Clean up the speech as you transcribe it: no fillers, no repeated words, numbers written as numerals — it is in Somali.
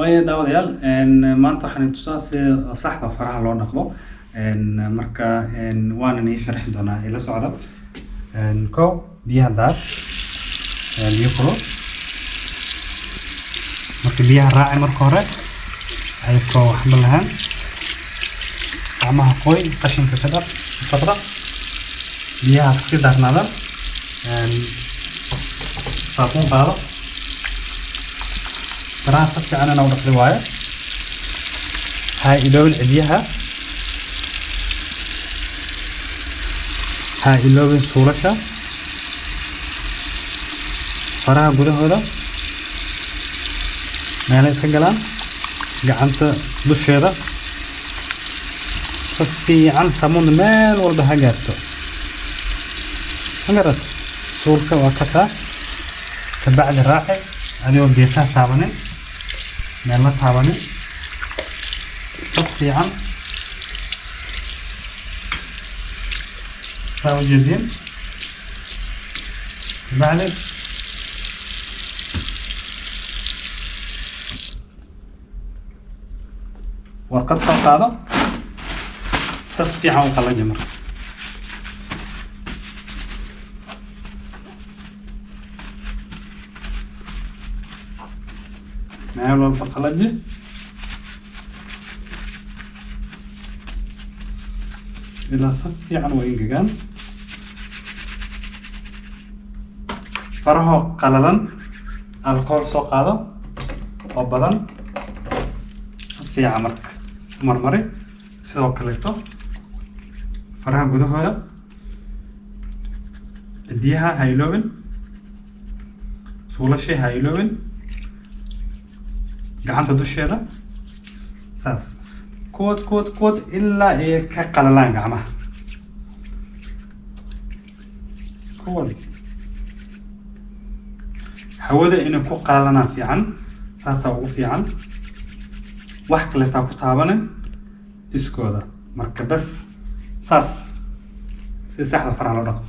Waayo daawadayaal, maanta waxaan idin tusaa sida saxda faraha loo dhaqdo. Marka waana nii sharxi doonaa, ila socda. Kow, biyaha daar, biyo kulul. Marka biyaha raaci, marka hore ayagoo waxba lahayn gacmaha qoy, qashinka ka dhaq, wasaqda biyahaas kasii daarnaadaan. Saabuun qaado, faraha si fiican inaa u dhaqdi waaye. Ha iloobin cidyaha, ha iloobin suulasha, faraha gudahooda meelay iska galaan, gacanta dusheeda si fiican saabuunta meel walba ha gaarto. Ma garat? Suulka waa kasaa. Kabacdi raaci adigoo geesaha taabanin, meel la taabanin, si fiican saa u jeediin. Kabacdi warqad soo qaado, si fiican u qalaji. Marka meel walba qalaji. Ilaa si fiican u engegaan. Farahoo qalalan alcohol soo qaado oo badan, si fiican marka u marmari. Sidoo kaleeto faraha gudahooda, cidiyaha ha iloobin, suulashii ha iloobin, gacanta dusheeda saas kuwad kuwad kuwad ilaa ay ka qalalaan gacmaha. Kuwad hawada inay ku qalalanaa fiican, saasaa ugu fiican. Wax kaleetaa ku taabanin iskooda. Marka bas saas si saxda faraha loo dhaqo.